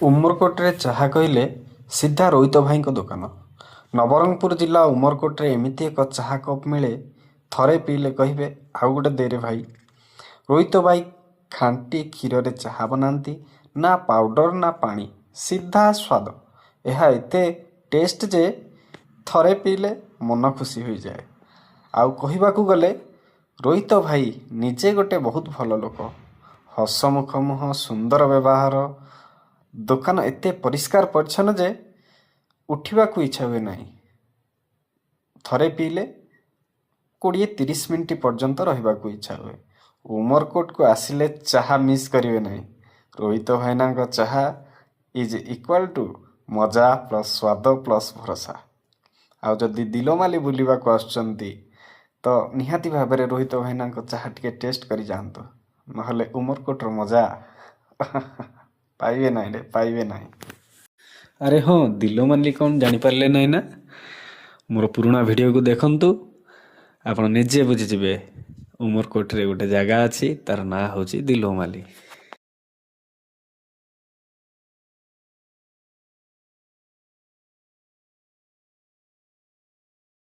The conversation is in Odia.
ଉମରକୋଟରେ ଚାହା କହିଲେ ସିଧା ରୋହିତ ଭାଇଙ୍କ ଦୋକାନ। ନବରଙ୍ଗପୁର ଜିଲ୍ଲା ଉମରକୋଟରେ ଏମିତି ଏକ ଚାହା କପ୍ ମିଳେ, ଥରେ ପିଇଲେ କହିବେ, "ଆଉ ଗୋଟେ ଦେରେ ଭାଇ।" ରୋହିତ ଭାଇ ଖାଣ୍ଟି କ୍ଷୀରରେ ଚାହା ବନାନ୍ତି, ନା ପାଉଡର ନା ପାଣି, ସିଧା ସ୍ୱାଦ। ଏହା ଏତେ ଟେଷ୍ଟ ଯେ ଥରେ ପିଇଲେ ମନ ଖୁସି ହୋଇଯାଏ। ଆଉ କହିବାକୁ ଗଲେ ରୋହିତ ଭାଇ ନିଜେ ଗୋଟେ ବହୁତ ଭଲ ଲୋକ। ହସମୁଖ ମୁହଁ, ସୁନ୍ଦର ବ୍ୟବହାର। ଦୋକାନ ଏତେ ପରିଷ୍କାର ପରିଚ୍ଛନ୍ନ ଯେ ଉଠିବାକୁ ଇଚ୍ଛା ହୁଏ ନାହିଁ। ଥରେ ପିଇଲେ 20-30 ମିନିଟ୍ ପର୍ଯ୍ୟନ୍ତ ରହିବାକୁ ଇଚ୍ଛା ହୁଏ। ଉମରକୋଟକୁ ଆସିଲେ ଚାହା ମିସ୍ କରିବେ ନାହିଁ। ରୋହିତ ଭାଇନାଙ୍କ ଚାହା is equal to ମଜା ପ୍ଲସ୍ ସ୍ୱାଦ ପ୍ଲସ୍ ଭରସା। ଆଉ ଯଦି ଦିଲୋମାଲି ବୁଲିବାକୁ ଆସୁଛନ୍ତି, ତ ନିହାତି ଭାବରେ ରୋହିତ ଭାଇନାଙ୍କ ଚାହା ଟିକେ ଟେଷ୍ଟ କରି ଯାଆନ୍ତୁ। ନହେଲେ ଉମରକୋଟର ମଜା ପାଇବେ ନାହିଁ ରେ, ପାଇବେ ନାହିଁ। ଆରେ ହଁ, ଦିଲୋମାଲି କ'ଣ ଜାଣିପାରିଲେ ନାହିଁ ନା? ମୋର ପୁରୁଣା ଭିଡ଼ିଓକୁ ଦେଖନ୍ତୁ, ଆପଣ ନିଜେ ବୁଝିଯିବେ। ଉମରକୋଟରେ ଗୋଟେ ଜାଗା ଅଛି, ତାର ନାଁ ହେଉଛି ଦିଲୋମାଲି।